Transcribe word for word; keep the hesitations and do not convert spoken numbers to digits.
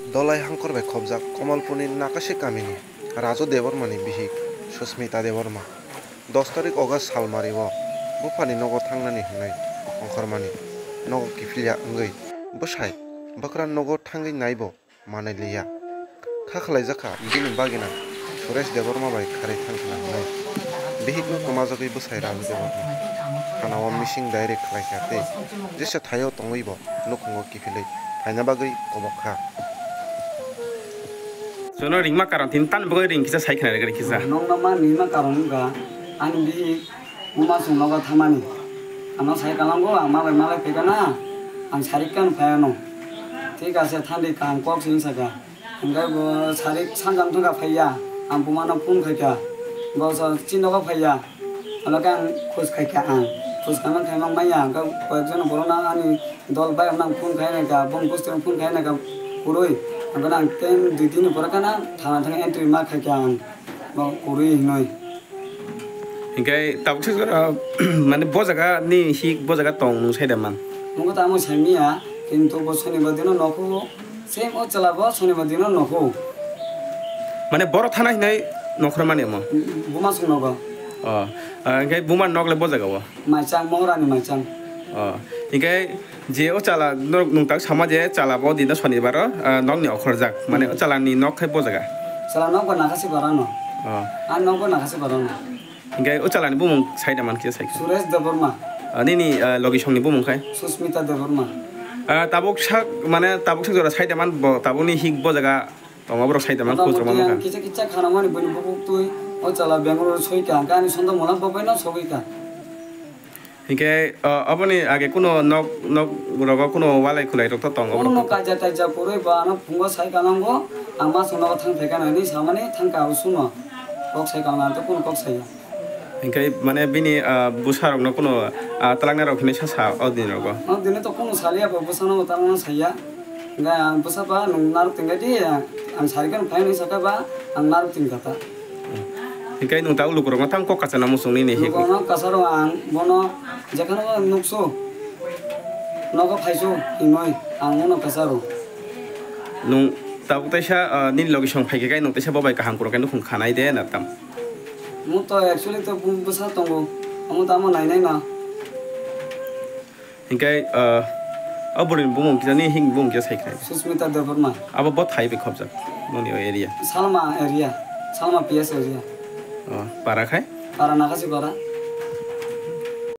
Dolai hangkor bai khobjak Kamalpurni Nakasi kamini Raju Debbarmani bihik Susmita Debbarma dos tarik August salmario buphani nogo thangnani hwnwi ongkhormani nogo kiphilya wngwi bwsai bwkra nogo thangwi naibo manwi liya. Kha khwlaijak kha bini bagina Suresh Debbarma bai kharwi thangkhwna hwnwi bihikno twmajagwi bwsai Raju Debbarma thanao mising dairi khlaikha tei jesa thaio tongwibo nukhungo kiphilwi phaina bagwi kobok kha. Jono ringma karon tin tan bagwi ring kisa sai khna ring kisa. Nokno ma nima karon wngkha ani bihik buma chwng nogo thamani. Ano sai kalango ang malai malai phaikha na ang sarik kan phaiano. Thik ase thandi kaham kok sini saka. Hingke bo sarik sangkang thangkha phaiya ang bumano phone khaikha. Bo sa chini nogo phaiya. Ano khe ang khus khaikha ang. Khus khaimang khaimang manya hingke koyekjon borokno ani dol bai ang phone khai naikha, bong bostino phone khai naikha kwrwi. Ang khe ang ten dui din ni pore khana thana thang entry ma khaikha ang. Bo kwrwi hinwi. Hingke tabuk se jora mane bo jaga ni hik bo jaga tong nwng sai da man. Nungo tamo sai miya, kintu bo sonibar dino nokho, same o chwla bo sonibar dino nokho. Mane boro thana hinai nokhor mani omo. Buma sung nogo. O, ah, hingke buma nok le bo jaga o. Maichang, Mohorani maichang. O, hingke je o chwla norok nwng tak sama je chwla bo dino sonibaro, ah, nokni okhorjak. Mane o chwla ni nok khai bo jaga. Chwla nok bo Nakasi parano. O. A nok bo Nakasi parano. Hingke o chwla ni bumung sai da man khe sai khe. Suresh Debbarma. Ah, nini, ah, logi song ni bumung khai. Susmita Debbarma. Ah, tabuk sak mane tabuk sak jora sai da man bo tabuk ni hik bo jaga tongo borok sai da man khus rok Motamoti man ang kha. Kisa kisa khanamani bini bukuk twi o chwla Bangalore soi kha, hingke ani sonda mula bo bai no sogwi kha. Hingke, ah, aboni age kuno nok, nok rogo kuno walai khulai rok to tongo borok Kuno to. Kaja taja purui ba ano phungo sai kanango, ang ma songno thang phaikha nani samani thang ka usuno. Kok sai kanang to kuno kok sai ya. Hingke mane bini, ah, bwsa rokno kuno, ah, twlangna rok hinui sa sa o din rogo. O dini to kuno saliya bo bwsano twlangna saiya. Hingke ang bwsa ba nwng narwk tingkha di, ang sari khe nwng phai hinui sakha ba ang narwk tingkha ta. Hingke nwng tabuk lukurokno tamo kok kacha na muchung nini hik. Lukurokno kacha rw ang bono jekhano nuksu nogo phaisu hinwi ang bono kacha rw. Nwng tabuk teisa, ah, nini logi song phaikhe kai nwng teisa bo bai kaham kwrwng khe nukhung khanai de na tam. Mo to actually to bwsa tongo, omo tamo nainai na. Hingke, ah, o bwrwini bumung kisa ni hing bumung kisa sai khnai. Susmita Debbarma. Abo bo thai bai khobjak noni o area. Salma area, Salma P S area. Oh, para khai? Para Nakasi para.